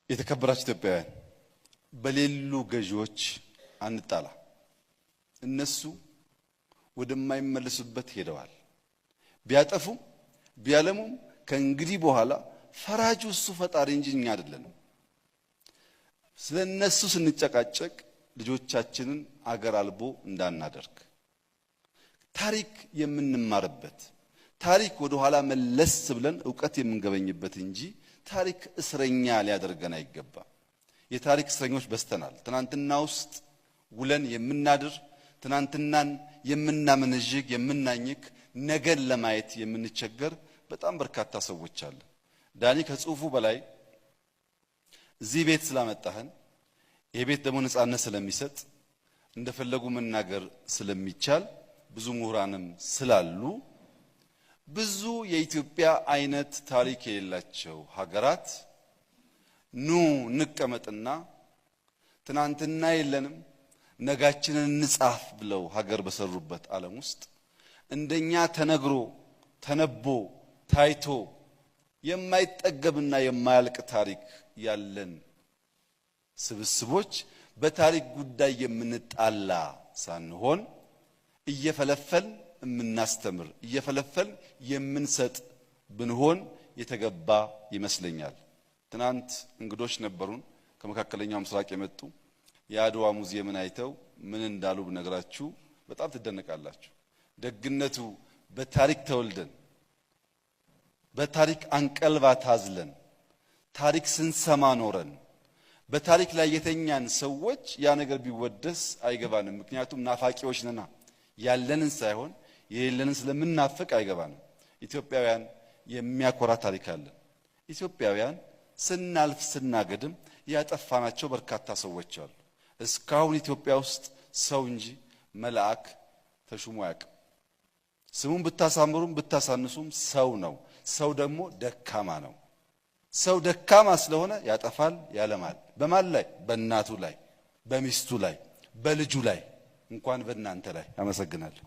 የተከበራችሁ ኢትዮጵያውያን፣ በሌሉ ገዢዎች አንጣላ። እነሱ ወደማይመለሱበት ሄደዋል። ቢያጠፉም ቢያለሙም ከእንግዲህ በኋላ ፈራጁ እሱ ፈጣሪ እንጂ እኛ አይደለንም። ስለ እነሱ ስንጨቃጨቅ ልጆቻችንን አገር አልቦ እንዳናደርግ፣ ታሪክ የምንማርበት፣ ታሪክ ወደ ኋላ መለስ ብለን እውቀት የምንገበኝበት እንጂ ታሪክ እስረኛ ሊያደርገን አይገባም። የታሪክ እስረኞች በዝተናል። ትናንትና ውስጥ ውለን የምናድር፣ ትናንትናን የምናመነዥግ፣ የምናኝክ፣ ነገን ለማየት የምንቸገር በጣም በርካታ ሰዎች አለ። ዳኒ፣ ከጽሁፉ በላይ እዚህ ቤት ስላመጣህን፣ ይሄ ቤት ደግሞ ነጻነት ስለሚሰጥ፣ እንደፈለጉ መናገር ስለሚቻል፣ ብዙ ምሁራንም ስላሉ፣ ብዙ የኢትዮጵያ አይነት ታሪክ የሌላቸው ሀገራት ኑ እንቀመጥና ትናንትና የለንም ነጋችንን እንጻፍ ብለው ሀገር በሰሩበት ዓለም ውስጥ እንደኛ ተነግሮ ተነቦ ታይቶ የማይጠገብና የማያልቅ ታሪክ ያለን ስብስቦች በታሪክ ጉዳይ የምንጣላ ሳንሆን እየፈለፈል የምናስተምር፣ እየፈለፈል የምንሰጥ ብንሆን የተገባ ይመስለኛል። ትናንት እንግዶች ነበሩን ከመካከለኛው ምስራቅ የመጡ። የአድዋ ሙዚየምን አይተው ምን እንዳሉ ብነግራችሁ በጣም ትደነቃላችሁ። ደግነቱ በታሪክ ተወልደን፣ በታሪክ አንቀልባ ታዝለን፣ ታሪክ ስንሰማ ኖረን፣ በታሪክ ላይ የተኛን ሰዎች ያ ነገር ቢወደስ አይገባንም። ምክንያቱም ናፋቂዎች ነና፣ ያለንን ሳይሆን የሌለንን ስለምናፍቅ አይገባንም። ኢትዮጵያውያን የሚያኮራ ታሪክ አለን። ኢትዮጵያውያን ስናልፍ ስናገድም ያጠፋናቸው በርካታ ሰዎች አሉ። እስካሁን ኢትዮጵያ ውስጥ ሰው እንጂ መልአክ ተሹሞ አያውቅም። ስሙን ብታሳምሩም ብታሳንሱም ሰው ነው። ሰው ደግሞ ደካማ ነው። ሰው ደካማ ስለሆነ ያጠፋል፣ ያለማል። በማን ላይ? በእናቱ ላይ፣ በሚስቱ ላይ፣ በልጁ ላይ፣ እንኳን በእናንተ ላይ። አመሰግናለሁ።